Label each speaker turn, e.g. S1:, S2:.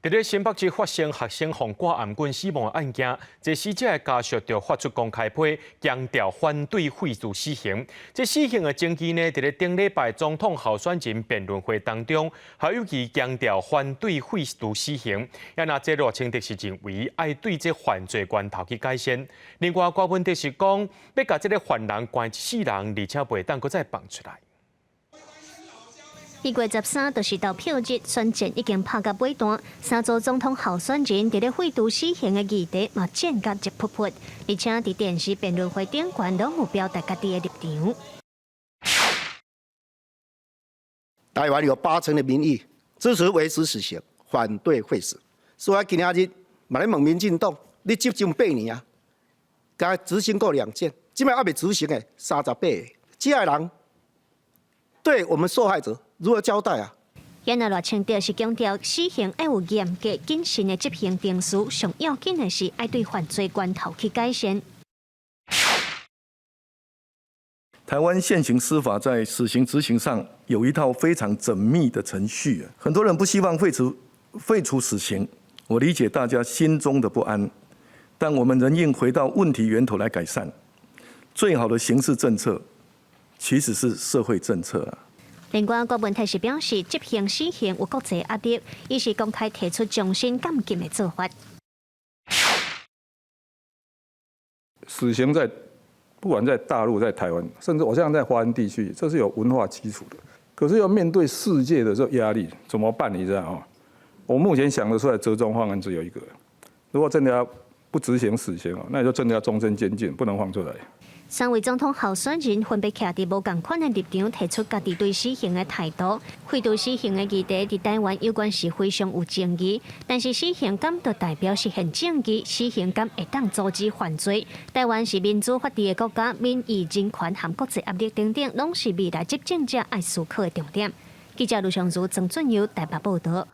S1: 佇咧新北市發生學生予掛頷頸死亡的案件，這死者的家屬就發出公開批，強調反對廢除死刑。這死刑的爭議呢，佇咧頂禮拜總統候選人辯論會當中，侯友宜強調反對廢除死刑。啊若這賴清德是認為愛對這犯罪源頭去改善。另外，柯文哲是講欲共這个犯人關一世人，而且袂當閣再放出來。
S2: 1月13就是投票日，選戰已經拍到尾段，三組總統候選人佇咧廢除死刑的議題嘛戰甲熱噗噗，而且佇電視辯論會頂懸攏有表達家己的立場。
S3: 台灣有八成的民意支持維持死刑，反對廢死。所以今仔日嘛咧問民進黨，你執政八年啊，敢執行過兩件，這擺猶未執行的38個，這个人對我們受害者如何交代啊？
S2: 原來賴清德是強調死刑愛有嚴格謹慎的執行程序，上要緊的是愛對犯罪源頭去改善。
S4: 台灣現行司法在死刑執行上有一套非常縝密的程序，很多人不希望廢除死刑，我理解大家心中的不安，但我們仍應回到問題源頭來改善。最好的刑事政策其實是社會政策啊。
S2: 另外，郭文泰是表示，執行死刑有國際壓力，伊是公開提出終身監禁的做法。
S5: 死刑在不管在大陸、在台灣，甚至我相信在華人地區，這是有文化基礎的。可是要面對世界的這個壓力，怎麼辦？你知道嗎？我目前想得出來折中方案只有一個：如果真的要不執行死刑哦，那就真的要終身監禁，不能放出來。
S2: 三位總統候選人分別徛佇無仝款的立場，提出家己對死刑的態度。廢除死刑的議題佇台灣有關是非常有爭議，但是死刑敢就代表實現正義？死刑敢會當阻止犯罪？台灣是民主法治的國家，民意、人權和國際壓力等等，攏是未來執政者愛思考的重點。記者盧尚如、曾俊佑台北報導。